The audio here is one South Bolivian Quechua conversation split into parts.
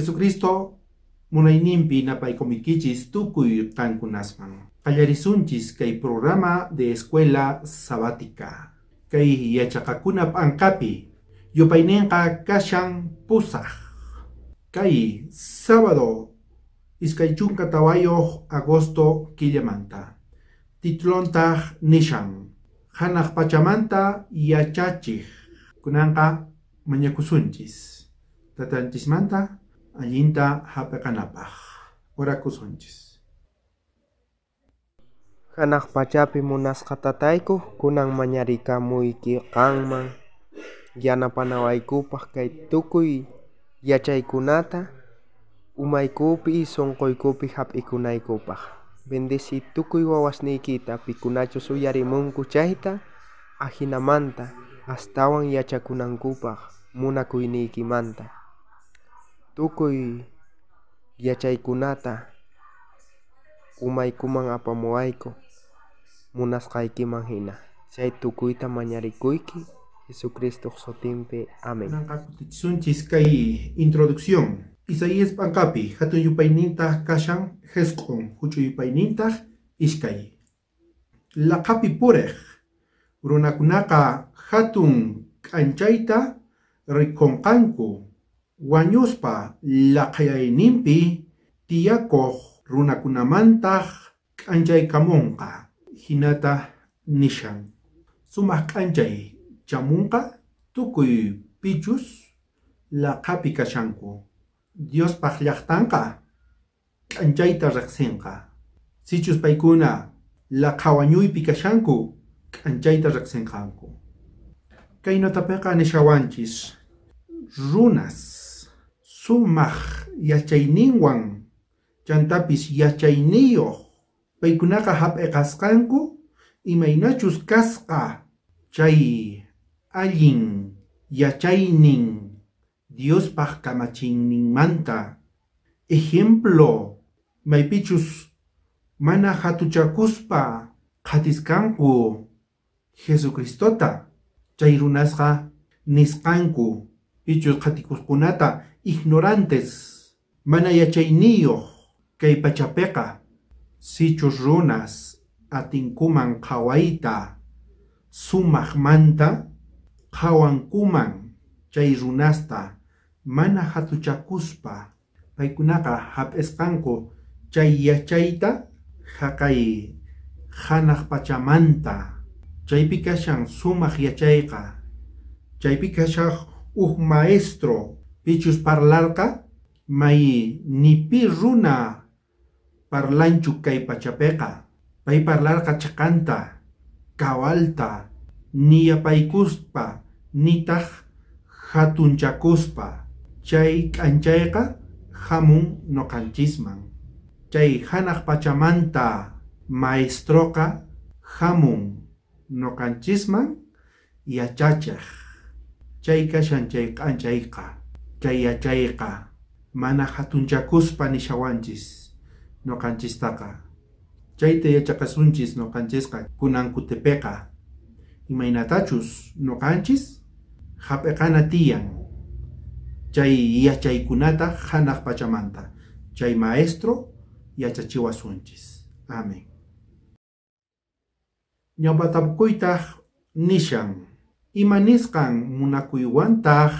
Jesucristo munayninpi napaykumikichis tukuy qankunasman. Qallarisunchis kay programa de escuela sabática. Kay yachaqakuna p'anqapi yupayninqa kashan pusaj. Kay sábado 24 agosto killamanta. Titulontaq nishan hanaq pachamanta yachachij. Kunanqa mañakusunchis. Tatanchismanta allinta hap'iqanapaq. Orakusunchis. Hanaq pachapi munasqa tatayku, kunan mañarikamuyki qanman yanapanawaykupaq kay tukuy yachaykunata umaykupi sunquykupi hap'ikunaykupaq. Bendeci tukuy wawasniykita pikunachus uyarimunku chayta, ajinamanta astawan yachakunankupaq munakuyniykimanta. Tukuy yachaykunata umaykuman apamuwayku munasqaykiman hina. Chay tukuyta mañarikuyki Jesucristo sutinpi. Amén. Kunanqa kutichisunchis kay introducción. Isaías p'anqapi hatun yupaynintaq kashan hesq'un, huch'uy yupaynintaq iskay. Laqhapi purej runakunaqa hatun k'anchayta rikunqanku, wañuspa laqhayayninpi tiyakuq runakunamantaq k'anchaykamunqa. Hinata nishan. Sumaq k'anchay chamunqa tukuy pichus laqhapi kashanku. Diospaq llaqtanqa k'anchayta riqsinqa. Sichus paykuna laqha wañuypi kashanku, k'anchayta riqsinqanku. Kay notapiqa nishawanchis runas sumaq yachayninwan chantapis yachayniyuq paykunaqa hap'iqasqanku imaynachus kasqa chay allin yachaynin Diospaq kamachiyninmanta. Ejemplo, maypichus mana hatuchakuspa qhatisqanku Jesucristota, chay runasqa nisqanku pichus qhatikuqkunata ignorantes, mana yachayniyuq kay pachapiqa. Sichus runas atinkuman qhawayta sumaqmanta qhawankuman chay runasta mana hatuchakuspa, paykunaqa hap'isqanku chay yachayta haqay hanaq pachamanta. Chaypi kashan sumaq yachayqa, chaypi kashaq uj maestro pichus parlarqa may nipi runa parlanchu kay pachapiqa. Pay parlarqa chaqanta, kawalta, niyapaykuspa, nitaq hatunchakuspa. Chay k'anchayqa hamun noqanchisman. Chay hanaq pachamanta maestroqa hamun noqanchisman yachachej. Chay kashan chay k'anchayqa, chay yachayqa mana hatunchakuspa nishawanchis noqanchistaqa. Chayta yachaqasunchis noqanchisqa kunan kutipiqa. Imaynatachus noqanchis hap'iqana tiyan chay yachaykunata hanaq pachamanta. Chay maestro yachachiwasunchis. Amén. Ñawpatapukuytaq nishan ima nisqan munakuywantaq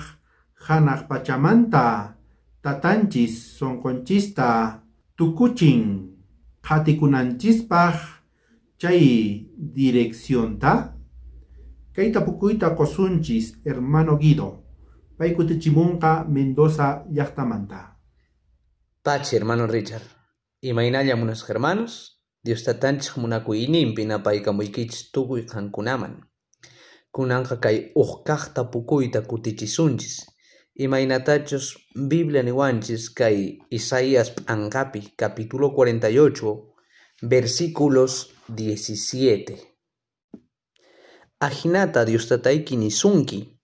hanaq pachamanta tatanchis sunqunchista tukuchin qhatikunanchispaq chay direccionta. Kay tapukuyta qusunchis hermano Guido. Pay kutichimunqa Mendoza llaqtamanta. Pachi, hermano Richard. Imaynalla munasqa hermanos, Dios tatanchik munakuyninpi napaykamuykichis tukuy qankunaman. Kunanqa kay uj kaq tapukuyta kutichisunchis. Imaynatachus Biblia niwanchis kay Isaías p'anqapi capítulo 48 versículos 17. Ajinata Dios tatayki nisunki,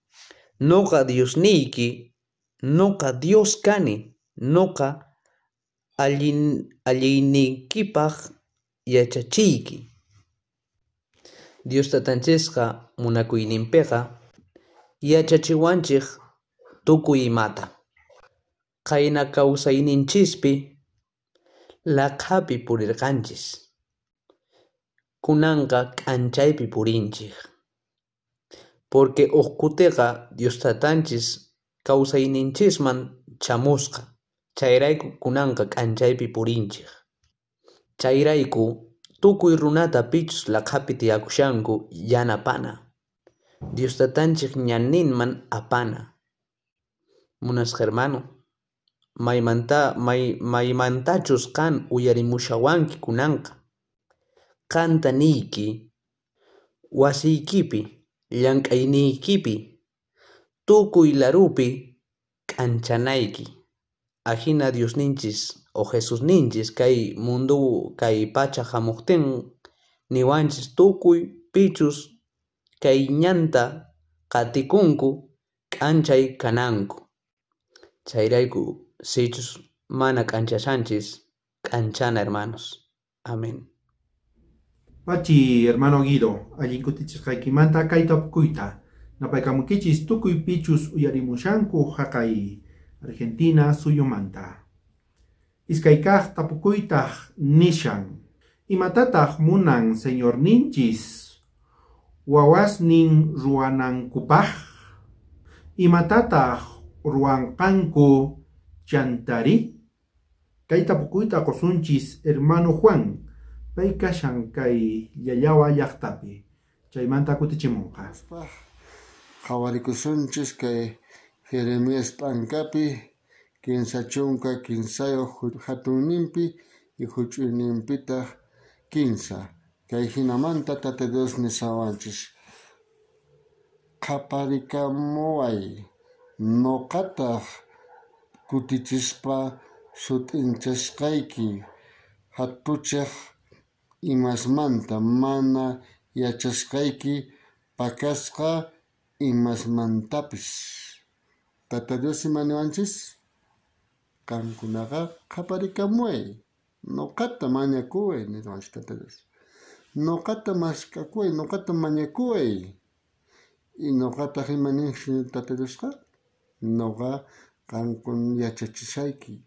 noqa Diosniyki, noqa Dios kani, noqa allinniykipaq yachachiyki. Dios tatanchisqa munakuyninpiqa yachachiwanchik tukuy imata. Qayna kawsayninchispi laqhapi purirqanchis. Kunanqa k'anchaypi purinchik. Porque uj kutiqa Dios tatanchis kawsayninchisman chamusqa. Chayrayku kunanqa k'anchaypi purinchik. Chayrayku tukuy runata pichus laqhapi tiyakushanku yanapana. Dios tatanchik ñanninman apana. Munasqa hermano, maymantachus qan uyarimushawanki kunanqa. Qanta niyki, wasiykipi, llank'ayniykipi, tukuy larupi k'anchanayki. Ajina Diosninchis o Jesusninchis kay mundo kay pacha hamuqtin niwanchis tukuy pichus kay ñanta qatikunku k'anchay kananku. Chayrayku sichus mana k'anchashanchis k'anchana hermanos. Amén. Pachi, hermano Guido, allin kutichisqaykimanta kay tapukuyta. Napaykamukichis tukuy pichus uyarimushanku haqay Argentina suyumanta. Iskay kaq tapukuytaq nishan. Imatataq munan Señorninchis wawasnin ruwanankupaq? Imatataq ruwanqanku chantari? Kay tapukuyta qusunchis hermano Juan, pay kashan kay Llallawa llaqtapi. Chaymanta kutichimunqa. Qhawarikusunchis kay Jeremías p'ankapi 33 hatunninpi y huch'uyninpitaq 15. Kay hinamanta Tata Dios nisawanchis: Qhaparikamuway, noqataq kutichispa sut'inchasqayki hatuchaj imasmanta, mana yachasqayki pakasqa imasmantapis. Tata Dios ima niwanchis? Qankunaqa qhaparikamuway, noqata mañakuway niwanchis Tata Dios. Noqata mask'akuway, noqata mañakuway. Y noqataq ima nin Tata Diosqa? Noqa qankun yachachisayki.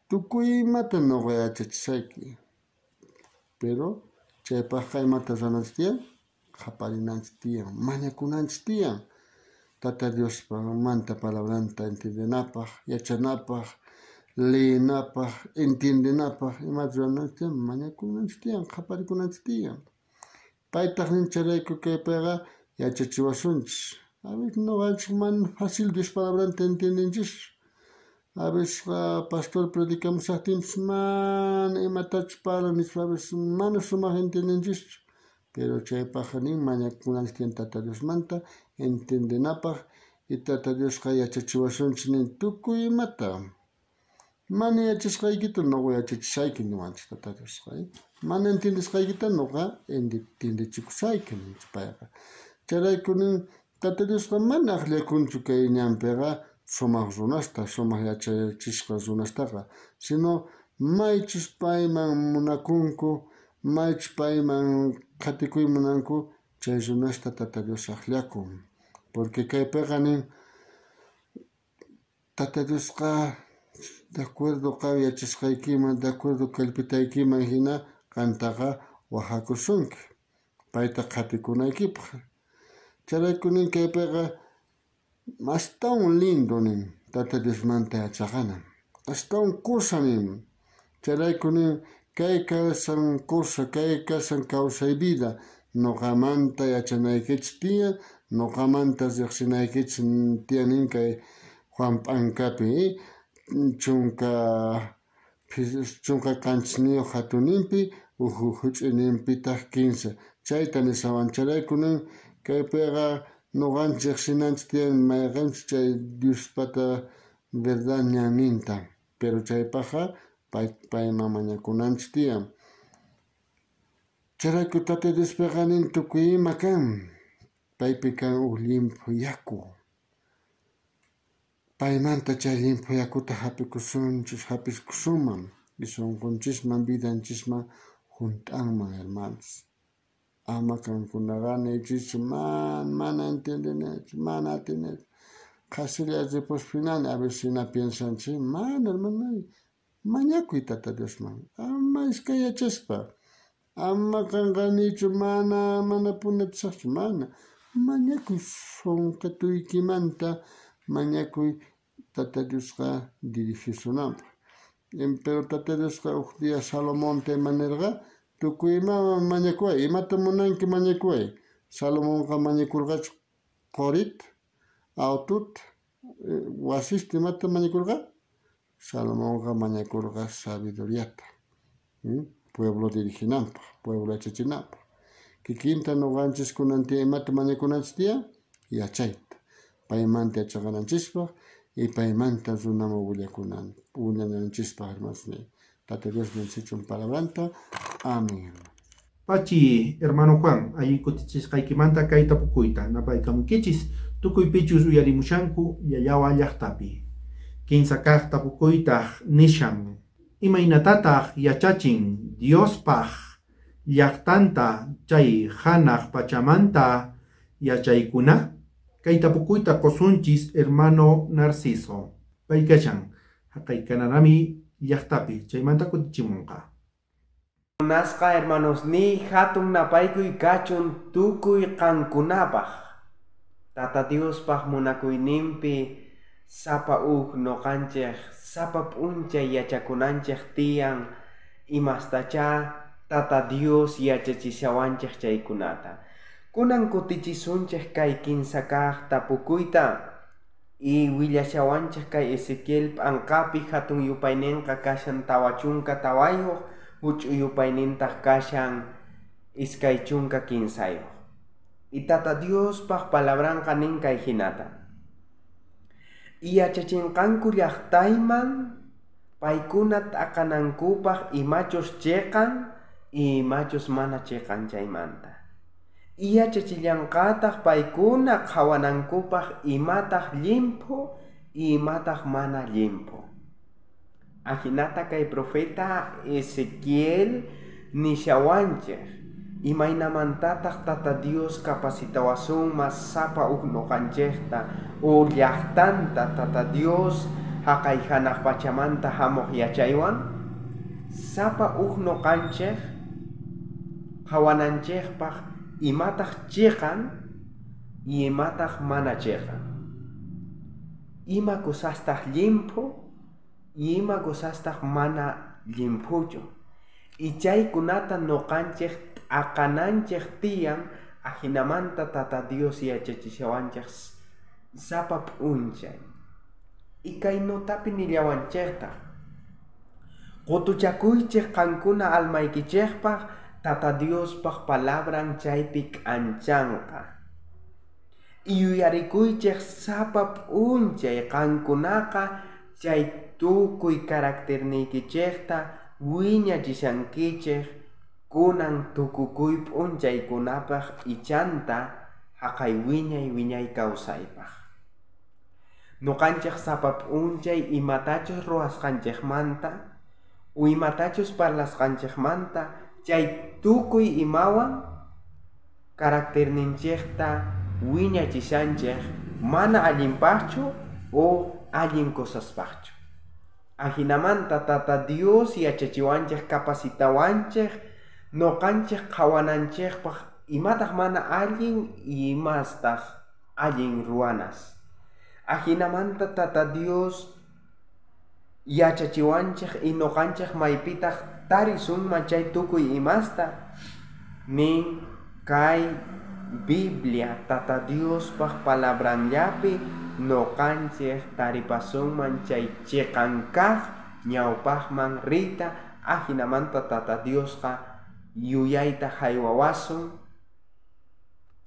Tukuy imata noqa yachachisayki. Pero chaypaqqa imata ruwananchis tiyan? Qhaparinanchis tiyan, mañakunanchis tiyan. Tata Diosmanta palabranta entiendenapaq, yachanapaq, leenapaq, entiendenapaq, imata ruwananchis tiyan? Mañakunanchis tiyan, qhaparikunanchis tiyan. Paytaq nin chayrayku kaypiqa yachachiwasunchis. A veces noqanchis mana fácil Dios palabranta entiendenchis. A veces pastor predicamushaqtinpis mana imatachus parlan nispa a veces mana sumaq entiendenchischu. Pero chaypaqqa nin mañakunanchis tiyan Tata Diosmanta entiendenapaq y Tata Diosqa yachachiwasunchis nin tukuy imata. Mana yachasqaykita noqa yachachisayki niwanchis Tata Diosqa. Mana entiendesqaykita noqa entiendechikusayki ninchis payqa. Chayrayku nin Tata Diosqa mana akllakunchu kay ñanpiqa sumaq runasta, sumaq yachachisqa runastaqa, sino maychus payman munakunku, maychus payman qhatikuy munanku, chay runasta Tata Dios akllakun. Porque kaypiqa nin Tata Diosqa de acuerdo qan yachasqaykiman, de acuerdo kallpitaykiman hina qantaqa wajakusunki payta qhatikunaykipaq. Chayrayku nin kaypiqa astawan lindo nin Tata Diosmanta yachaqana, astawan kusa nin. Chayrayku nin kay kasan kusa, kay kasan kawsay vida, noqamanta yachanaykichis tiyan, noqamanta riqsinaykichis tiyan nin kay Juan p'ankapi 17 hatunninpi, huch'uyninpitaq 15. Chayta nisawan. Chayrayku nin kaypiqa noqanchis riqsinanchis tiyan mayqanchus chay Diospata verdad ñanninta. Pero chaypaqqa payman mañakunanchis tiyan. Chayrayku Tata Diospiqa nin tukuy ima kan. Paypi kan uj llimphu yaku. Paymanta chay llimphu yakuta hap'ikusunchis, hap'ikusunman, sunqunchisman, vidanchisman junt'anman, hermanos. Ama qankunaqa niychischu, mana entiendenichu, mana atinichu. Qhasilla ripuspinani, a veces hina piensanchik, mana hermano, mañakuy Tata Diosman, ama iskayachaspa, ama qanqa niychu mana manapuni atisaqchu, mana. Mañakuy sunqituykimanta, mañakuy Tata Diosqa dirigisunanpaq. Pero Tata Diosqa huk día Salomonta ima nirqa, tukuy imaman mañakuway, imata munanki mañakuway. Salomonqa mañakurqachu qorita, autota, wasista imata mañakurqa? Salomonqa mañakurqa sabiduriata, pueblo diriginanpaq, pueblo yachachinanpaq. Kikinta ñuqanchis kunan tiyan imata mañakunanchis tiyan? Yachayta. Paymanta yachaqananchispaq y paymanta runaman willakunan willananchispaq, hermanosniy. Tata Dios bendecichun palabranta. Amén. Pachi, hermano Juan, allin kutichisqaykimanta kay tapukuyta napaykamunkichis tukuy pichus uyarimushanku Llallawa llaqtapi. Kinsa kaq tapukuytaq nishan, imaynatataq yachachin Diospaq llaqtanta chay hanaq pachamanta yachaykuna? Kay tapukuyta qusunchis hermano Narciso. Pay kashan haqay Kanarami llaqtapi chaymanta kutichimunqa. Munasqa hermanosniy hatun napaykuy kachun tukuy qankunapaq. Tata Diospaq munakuyninpi sapa uj noqanchej sapa p'unchay yachakunanchej tiyan imastacha Tata Dios yachachishawanchej chaykunata. Kunan kutichisunchej kay kinsa kaq tapukuyta y willashawanchej kay Ezequiel p'anqapi hatun yupayninqa kashan 44, huch'uy yupaynintaq kashan 23. Y Tata Diospaq palabranqa nin kay hinata. Yachachinqanku llaqtayman paykuna t'aqanankupaq imachus chiqan imachus mana chiqan chaymanta. Yachachillanqataq paykuna qhawanankupaq imataq llimphu imataq mana llimphu. Ajinata kay profeta Ezequiel nishawanchej imaynamantataq Tata Dios capacitawasunman sapa uj noqanchejta o llaqtanta Tata Dios haqay hanaq pachamanta hamuq yachaywan sapa uj noqanchej qhawananchejpaq imataq chiqan imataq mana chiqan, ima cosastaq llimphu ima cosastaq mana llimphuchu. Y chaykunata noqanchej t'aqananchej tiyan ajinamanta Tata Dios yachachishawanchej sapa p'unchay. Y kay notapi nillawanchejtaq qutuchakuychej qankuna almaykichejpaq Tata Diospaq palabran chaypi k'anchanqa. Y yuyarikuychej sapa p'unchay qankunaqa chay tukuy caracterniykichejta wiñachishankichej kunan tukukuy p'unchaykunapaq ichanta haqay wiñay wiñay kawsaypaq. Noqanchej sapa p'unchay imatachus ruwasqanchejmanta u imatachus parlasqanchejmanta chay tukuy imawan caracterninchejta wiñachishanchej mana allinpaqchu o allin cosaspaqchu. Ajinamanta Tata Dios yachachiwanchej capacitawanchej noqanchej qhawananchejpaq imataq mana allin imastaq allin ruwanas. Ajinamanta Tata Dios yachachiwanchej y noqanchej maypitaq tarisunman chay tukuy imasta nin kay Biblia Tata Diospaq palabranllapi noqanchej taripasunman chay chiqan kaq ñawpaqman riyta ajinamanta Tata Diosqa yuyayta haywawasun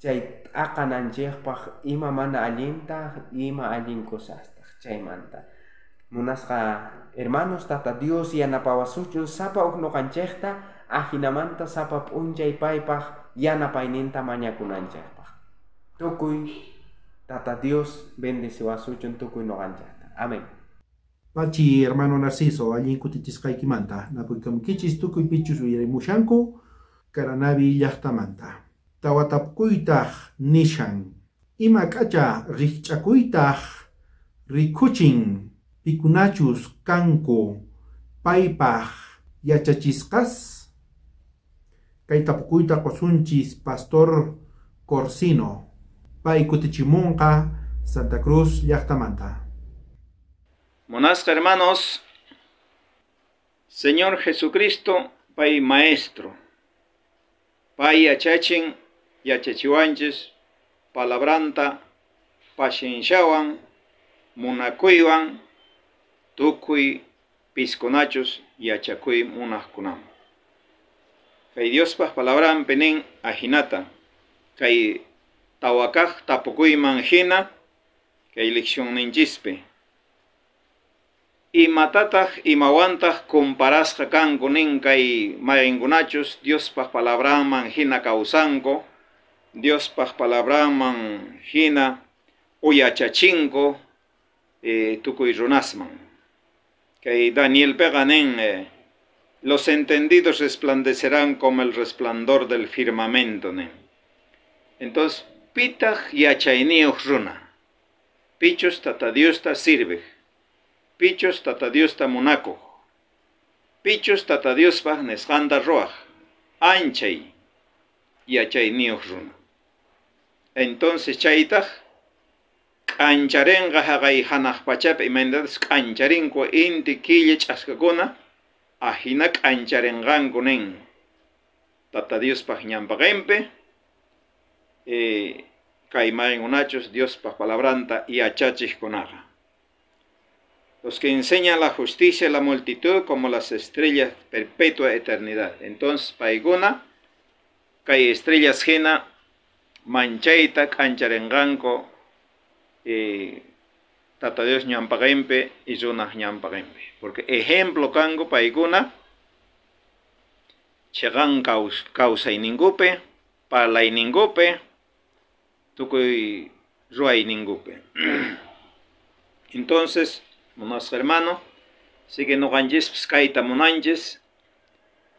chay t'aqananchejpaq ima mana allintaq ima allin cosastaq chaymanta. Munasqa hermanos, Tata Dios yanapawasuchun sapa uj noqanchejta ajinamanta sapa p'unchay paypaq yanapayninta mañakunanchejpaq. Tukuy Tata Dios bendeciwasuchun tukuy noqanchejta. Amén. Pachi, hermano Narciso, allin kutichisqaykimanta napuykamunkichis tukuy pichus uyarimushanku Caranavi llaqtamanta. Tawa tapukuytaq nishan, ima k'acha rikch'akuytaq rikuchin pikunachus kanku paypaj yachachisqas? Kay tapukuyta qosunchis Pastor Corsino. Pay kutichimunqa Santa Cruz llaqtamanta. Monasca hermanos, Señor Jesucristo, pay maestro, pay yachachin, yachachiwanchis, palabranta, pashinshawan, munakuywan, tukuy pisconachos yachakuy munajkunam. Kay Diospaj palabran penin ajinata, kay tawakaj tapukuyman hina, kay leccionninchispi. Imatataj imawantaj comparasqa kanku nin kay mayrinkunachus Diospaj palabranman hina kawsanku, Diospaj palabranman hina uyachachinko tukuy runasman. Kay Daniel pega nin los entendidos resplandecerán como el resplandor del firmamento nin. Entonces, pitaj yachayniyuq runa, pichus tata Diosta sirvej, pichus tata Diosta munakuj, pichus tata Diospaj nisqanta ruwaj, anchay yachayniyuq runa. Entonces chaytaj k'ancharinqa haqay hanaq pachapi imaynatas k'ancharinku inti killa ch'askakuna, ajina k'ancharinqanku nin tata Diospaj ñanpaqinpi, kay mayrinkunachus Diospaj palabranta yachachijkunaqa. Los que enseñan la justicia a la multitud como las estrellas perpetua eternidad. Entonces, paykuna, kay estrellas hina manchayta k'ancharinqanku tata Dios ñanpaqinpi y runaj ñanpaqinpi. Porque ejemplo kanku paykuna chiqan kawsayninkupi, parlayninkupi, tukuy ruwayninkupi. Entonces, munasqa hermano, sigue noqanchispis kayta munanchis,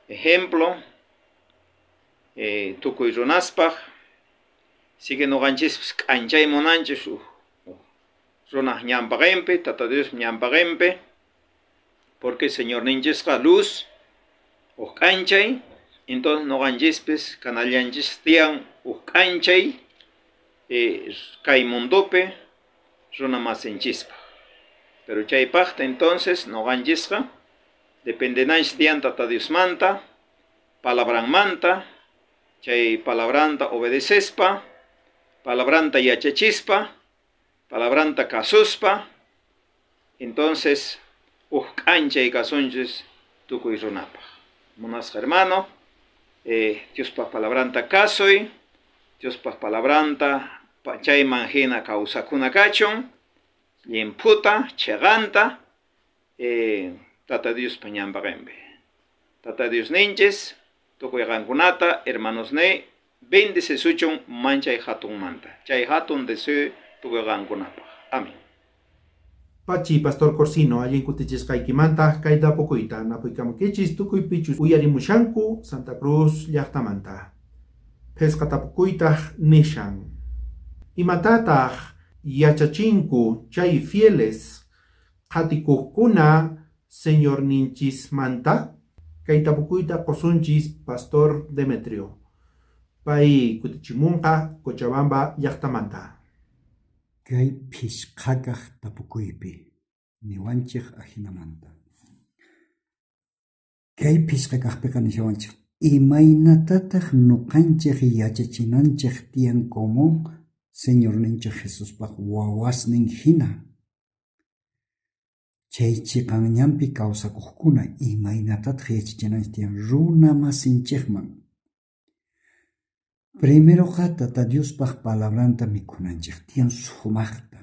ejemplo, tukuy runaspaj, sigue noqanchispis k'anchay munanchis runaj ñanpaqinpi, tata Dios ñanpaqinpi, porque Señor ninchisqa luz, uj k'anchay, entonces noqanchispis kanallanchis tiyan uj k'anchay kay mundopi runa masinchispaj. Pero chaypajta entonces noqanchisqa dependenanchis tiyan tata Diosmanta, palabranmanta, chay palabranta obedecespa, palabranta yachachispa, palabranta kasuspa, entonces uj k'anchay kasunchis tukuy runapaj. Munasqa hermano, Diospaj palabranta kasuy, Diospaj palabranta chayman hina kawsakuna kachun, llimphuta, chiqanta, tata Diospa ñanpaqinpi. Tata Dios ninchis, tukuy qankunata, hermanos ne, bendice suchun manchay hatunmanta. Chay hatun deseo tukuy qankunapaj. Amén. Pachi, Pastor Corsino, allin kutichisqaykimanta kay tapukuyta napuykamukichis tukuy pichus uyarimushanku Santa Cruz llaqtamanta. Phisqa tapukuytaj nishan. Imatataq yachachinku chay fieles qhatikuqkuna Señorninchismanta? Kay tapukuyta qosunchis Pastor Demetrio. Pay kutichimunqa Cochabamba llaqtamanta. Kay phisqakaq tapukuypi niwanchik ajinamanta. Kay phisqakaqpiqa nishawanchik imaynatataq nuqanchik yachachinanchik tiyan como Señorninchik Jesuspaj wawasnin hina. Chay chiqan ñanpi kawsakuqkuna imaynatataq yachachinanchik tiyan runa masinchikman. Primeroqa tata Diospaj palabranta mikhunanchik tiyan sumaqta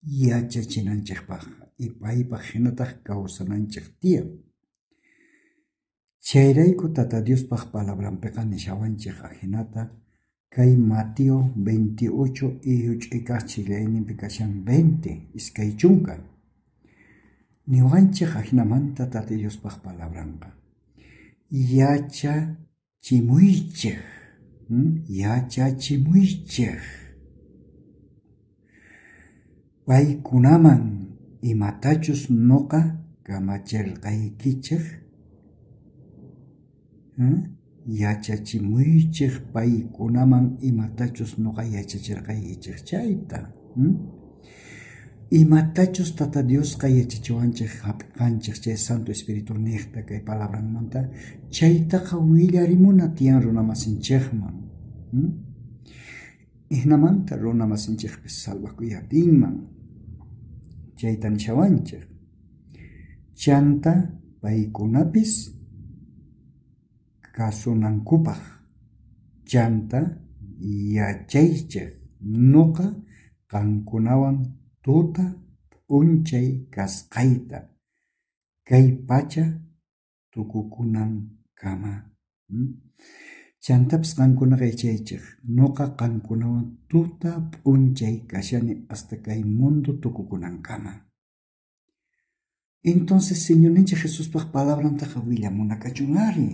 yachachinanchikpaj y paypaj hinataq kawsananchik tiyan. Chayrayku tata Diospaj palabranpiqa nishawanchik ajinata kay Mateo 28 y huch'uykaq chillayninpi kashan 20 iskay chunka. Niwanchik ajinamanta tata Diospaj palabranqa. Yachachimuychik. Yachachimuychik. Paykunaman imatachus noqa kamacherqaykichej, yachachimuychej paykunaman imatachus noqa yachacherqaykichej chayta. Imatachus Tata Diosqa yachachiwanchej hap'iqanchej chay Santo Espíritu niqta kay palabranmanta, chaytaqa willarimuna tiyan runamasinchejman. Jinamanta runamasinchejpis salvakuyatinman. Chayta nishawanchej. Chanta paykunapis kasunankupaj. Chanta yachaychej noqa qankunawan tuta p'unchay kasqayta kay pacha tukukunankama. Chantapis qankunaqa yachaychej noqa qankunawan tuta p'unchay kashani hasta kay mundo tukukunankama. Entonces Señorninchej Jesuspaj palabrantaqa willamuna kachun ari.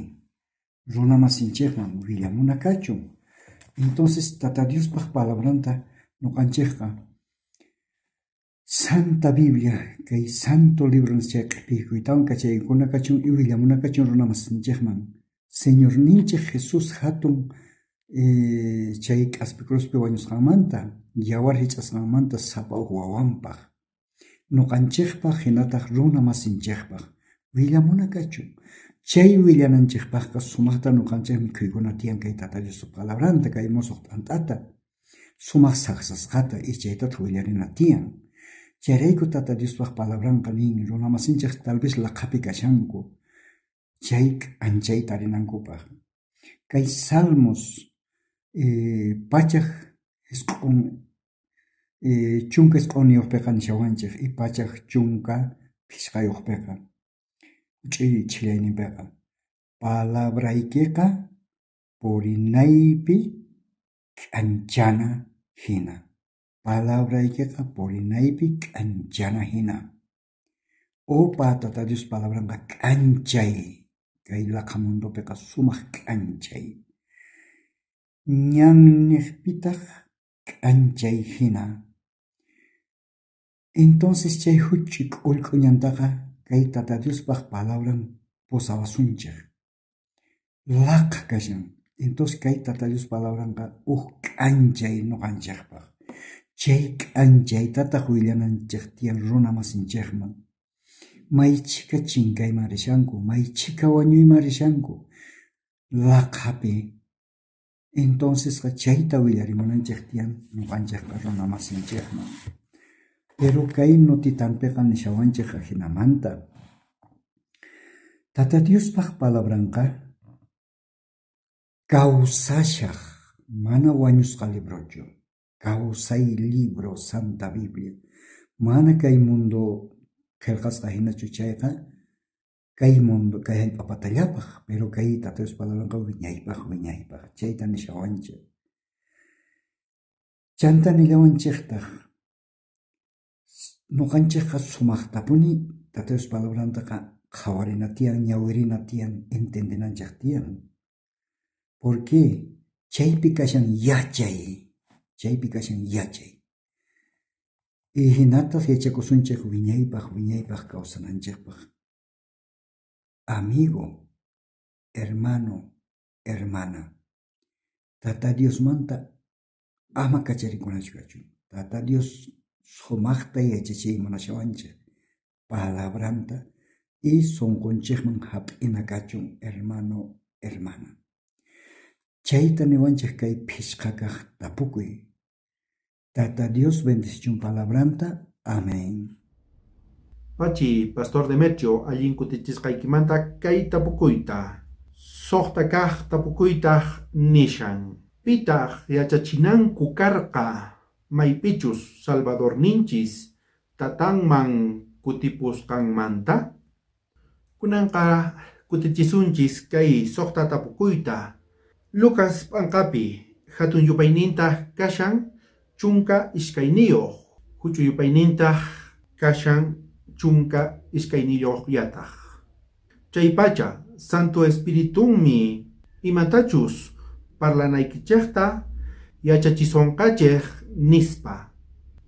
Runamasinchejman willamuna kachun. Entonces Tata Diospaj palabranta noqanchejqa Santa Biblia, kay Santo Libro chay q'ipikuytawan kachaykuna kachun y willamuna kachun runamasinchejman. Señorninchej Jesús hatun chay k'aspi cruzpi wañusqanmanta, yawar hich'asqanmanta sapa uj wawanpaj. Noqanchejpaj hinataq runamasinchejpaj willamuna kachun. Chay willananchejpajqa sumaqta noqanchej mikhuykuna tiyan kay Tata Dios palabranta, kay musuq t'ant'ata, sumaq saqsasqata y chaytataq willarina tiyan. Chayrayku Tata Diospaj palabranqa nin runamasinchej tal vez laqhapi kashanku chay k'anchayta tarinankupaj. Kay Salmos pachaj isq'on chunka isq'onniyuqpiqa nishawanchej y pachaj chunka phishqayuqpiqa huch'uy chhilayninpiqa palabraykiqa purinaypi k'anchana hina. Palabraykiqa purinaypi k'anchana hina. Opa Tata Dios palabranqa k'anchay. Kay laqha mundopiqa sumaq k'anchay. Ñanniqpitaq k'anchay hina. Entonces chay huch'uy k'ullk'u ñantaqa kay Tata Diospaj palabran pusawasunchej. Laqha kashan. Entonces kay Tata Dios palabranqa uj k'anchay noqanchejpaj. Chay k'anchaytataq willananchej tiyan runamasinchejman. May chhika chinkayman rishanku, may chhika wañuyman rishanku laqhapi. Entonces chayta willarimunanchej tiyan noqanchejqa runamasinchejman. Pero kay notitanpiqa nishawanchej ajinamanta. Tata Diospaj palabranqa kawsashaj, mana wañusqa librochu. Kawsay libro, Santa Biblia. Mana kay mundo qillqasqa hinachu chayqa kay mundo kay hallp'apatallapaj, pero kay Tata Dios palabranqa wiñaypaj wiñaypaj. Chayta nishawanchej. Chanta nillawanchejtaj noqanchejqa sumaqtapuni Tata Dios palabrantaqa qhawarina tiyan, ñawirina tiyan, entendenanchej tiyan. ¿Por qué? Chaypi kashan yachay. Chaypi kashan yachay. Y hinataq yachakusunchej wiñaypaj wiñaypaj kawsananchejpaj. Amigo, hermano, hermana, Tata Diosmanta ama kacharikunachu kachun. Tata Dios sumaqta yachachiy munashawanchej palabranta y sunqunchejman hap'ina kachun, hermano, hermana. Chayta niwanchej kay phishqa kaq tapukuy. Tata Dios bendicichun palabranta. Amén. Pachi, Pastor Demetrio, allin kutichisqaykimanta kay tapukuyta. Suqta kaq tapukuytaj nishan. Pitaq yachachinanku karqa maypichus Salvadorninchis tatanman kutipusqanmanta. Kunanqa kutichisunchis kay suqta tapukuyta. Lucas p'anqapi hatun yupaynintaq kashan chunka iskayniyuq, huch'uy yupaynintaq kashan chunka iskayniyuqllataq. Chaypacha Santo Espiritunmi imatachus parlanaykichejta yachachisonqachej nispa.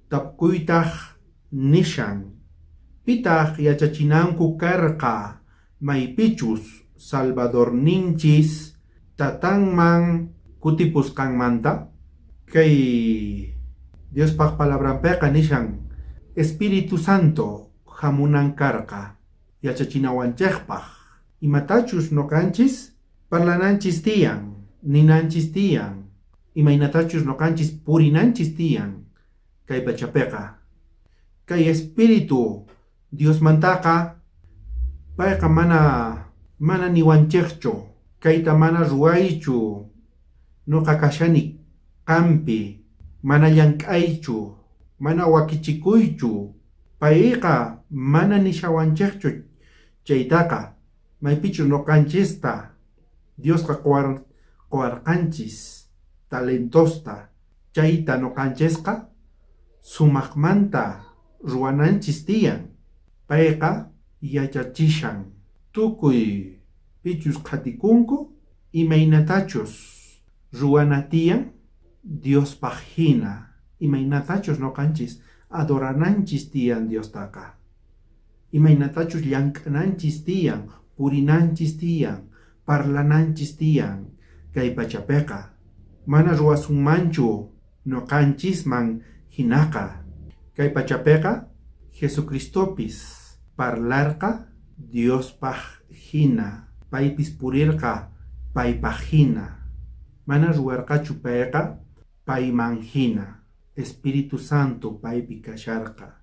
Tapukuytaq nishan. Pitaq yachachinanku karqa maypichus Salvadorninchis tatanman kutipusqanmanta? Kay Diospaq palabranpiqa nishan Espíritu Santo hamunan karqa yachachinawanchikpaq imatachus noqanchis parlananchis tiyan, ninanchis tiyan, imaynatachus noqanchis purinanchis tiyan kay pachapiqa. Kay Espíritu Diosmantaqa payqa mana niwanchikchu, kayta mana ruwaychu, noqa kashani qampi, mana llank'aychu, mana wakichikuychu, payqa mana nishawanchikchu chaytaqa maypichu noqanchista Diosqa quwarqanchis talentosta, chayta noqanchisqa sumaqmanta ruwananchis tiyan. Payqa yachachishan tukuy pichus qhatikunku imaynatachus ruwana tiyan Diospaq hina, imaynatachus noqanchis adorananchis tiyan Diostaqa, imaynatachus llank'ananchis tiyan, purinanchis tiyan, parlananchis tiyan kay pachapiqa. Mana ruwasunmanchu noqanchisman hinaqa. Kay pachapiqa Jesucristopis parlarqa Diospaq hina, paypis purirqa paypaq hina. Mana ruwarqachu payqa payman hina. Espíritu Santo paypi kasharqa.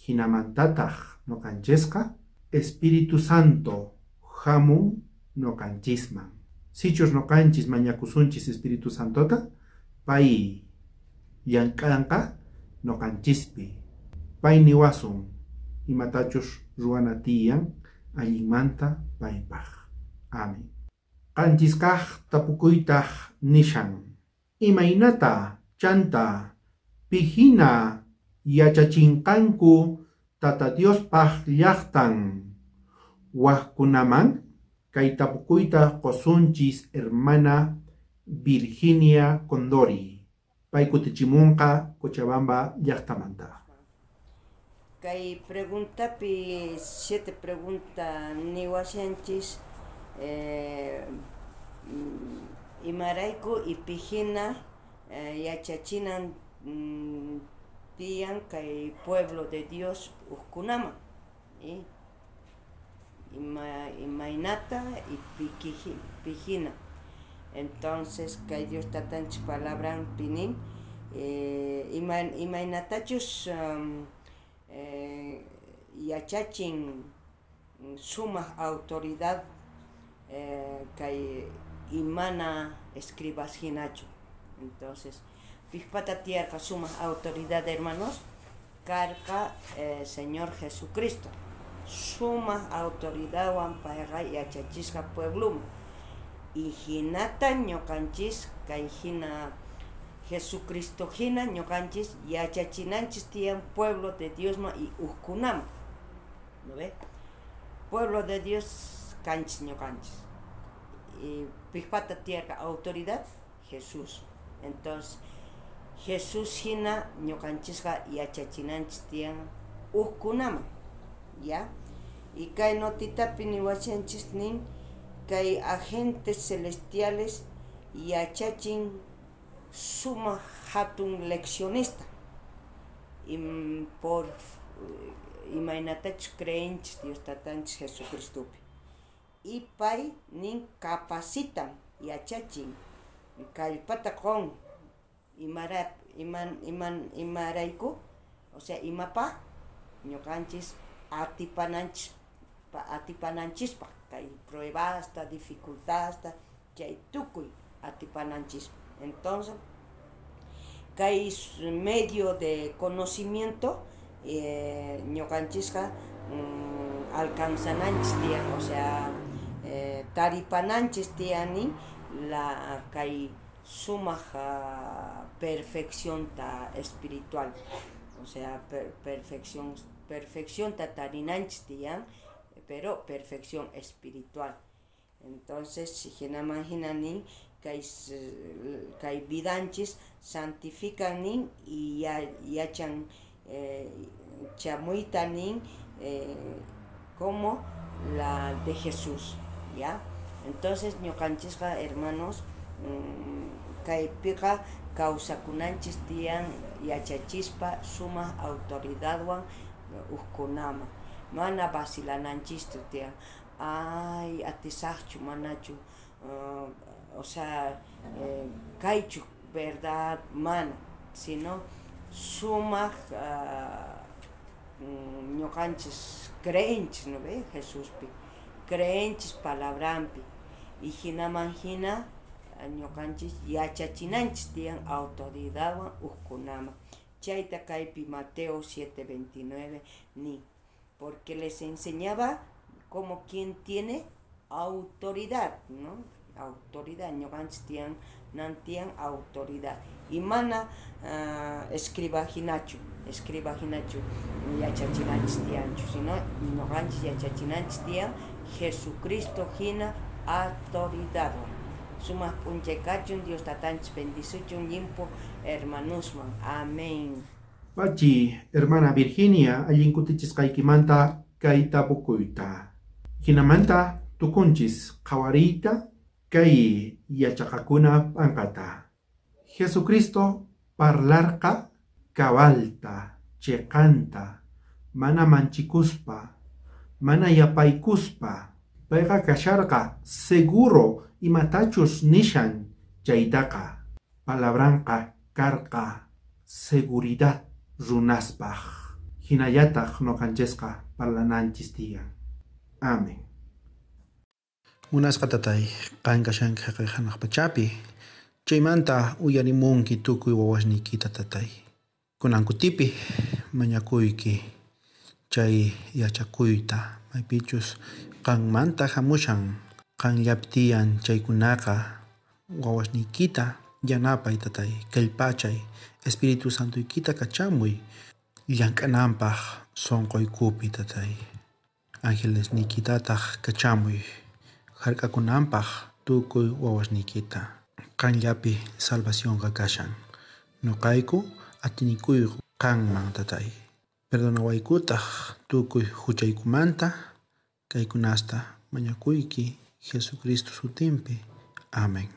Hinamantataq noqanchisqa Espíritu Santo hamun noqanchisman. Sichus noqanchis mañakusunchis Espíritu Santota, pay llank'anqa noqanchispi. Pay niwasun imatachus ruwana tiyan allinmanta paypaq. Amen. Qanchiskaq tapukuytaq nishan. Imaynata chanta pihina yachachinqanku Tata Diospaq llaqtan wajkunaman? Kay tapukuyta qusunchis hermana Virginia Condori. Pay kutichimunqa Cochabamba llaqtamanta. Kay preguntapi 7 pregunta niwashanchis imarayku y pijina yachachinan tiyan kay pueblo de Dios ujkunama imaynata y pijina. Entonces kay Dios tatanchis palabran pinin imaynatachus yachachin sumaj autoridad kay imana escribas hinachu. Entonces pijpata tiyarqa sumaj autoridad, hermanos, karqa Señor Jesucristo. Sumaj autoridadwan payqa yachachisqa puebluma. Y hinata ñuqanchis kay hina Jesucristo hina ñuqanchis yachachinanchis tiyan pueblo de Diosman y ujkunaman. ¿No ve? Pueblo de Dios kanchis ñuqanchis. Y pijpata tiyarqa autoridad Jesús. Entonces Jesús hina ñuqanchisqa yachachinanchis tiyan ujkunaman. ¿Ya? Y kay notitapi niwachanchis nin kay agentes celestiales yachachin suma hatun leccionista. Y por imaynatachus creenchis Dios tatanchis Jesucristopi. Y pay nin capacitan yachachin kallpata qon imarayku, o sea imapa ñuqanchis atipananchispaq kay pruebasta, dificultadsta chay tukuy atipananchispaq. Entonces kay medio de conocimiento ñuqanchisqa alcanzananchis tiyan, o sea taripananchis tiyanin la kay sumaj perfección ta espiritual, o sea perfección ta tarinanchis tiyan, pero perfección espiritual. Entonces hinaman hinanin kay vidanchis santifican nin y yachan Chamuyta nin como la de Jesús, ¿ya? Entonces ñuqanchisqa, hermanos, kaypiqa kawsakunanchis tiyan yachachispa sumaq autoridadwan ujkunaman, mana vacilananchistu tiyan, ay atisaqchu manachu, o sea, kaychu verdad, mana, sino sumaq ñuqanchis creenchis, ¿no ve? Jesuspi creenchis palabrampi, y hinaman hina ñuqanchis yachachinanchis tiyan autoridadwan ujkunaman. Chayta kaypi Mateo 7:29 nin, porque les enseñaba como quien tiene autoridad, ¿no? Autoridad, ñuqanchis tiyan nan tiyan autoridad, y mana escriba hinachu, escriba hinachu yachachinanchis tiyanchu, sino ñuqanchis yachachinanchis tiyan Jesucristo hina autoridadwan. Sumaq p'unchay kachun, Dios tatanchis bendicichun llimpu hermanusman. Amén. Pachi, hermana Virginia, allin kutichisqaykimanta kay tapukuyta. Hinamanta tukunchis qhawariyta kay yachaqakuna p'anqata. Jesucristo parlarqa cabalta, cheqanta, mana manchikuspa, mana yapaykuspa. Payqa kasharqa seguro imatachus nishan chaytaqa. Palabranqa karqa seguridad runaspaj. Hinallataq noqanchisqa parlananchis tiyan. Amén. Munasqa tatay, qan kashanki jaqay hanaq pachapi. Chaymanta uyarimunki tukuy wawasniykita tatay. Kunan kutipi mañakuyki chay yachakuyta maypichus qanmanta hamushan qanllapi tiyan chaykunaqa wawasniykita yanapay tatay, kallpachay, Espíritu Santoykita kachamuy llank'ananpaq sunquykupi tatay. Angelesniykitataq kachamuy hark'akunanpaq tukuy wawasniykita. Qanllapi salvacionqa kashan. Nuqayku atinikuyku qanman tatay. Perdonawaykutaq tukuy huchaykumanta kaykunasta mañakuyki Jesucristo sutinpi. Amén.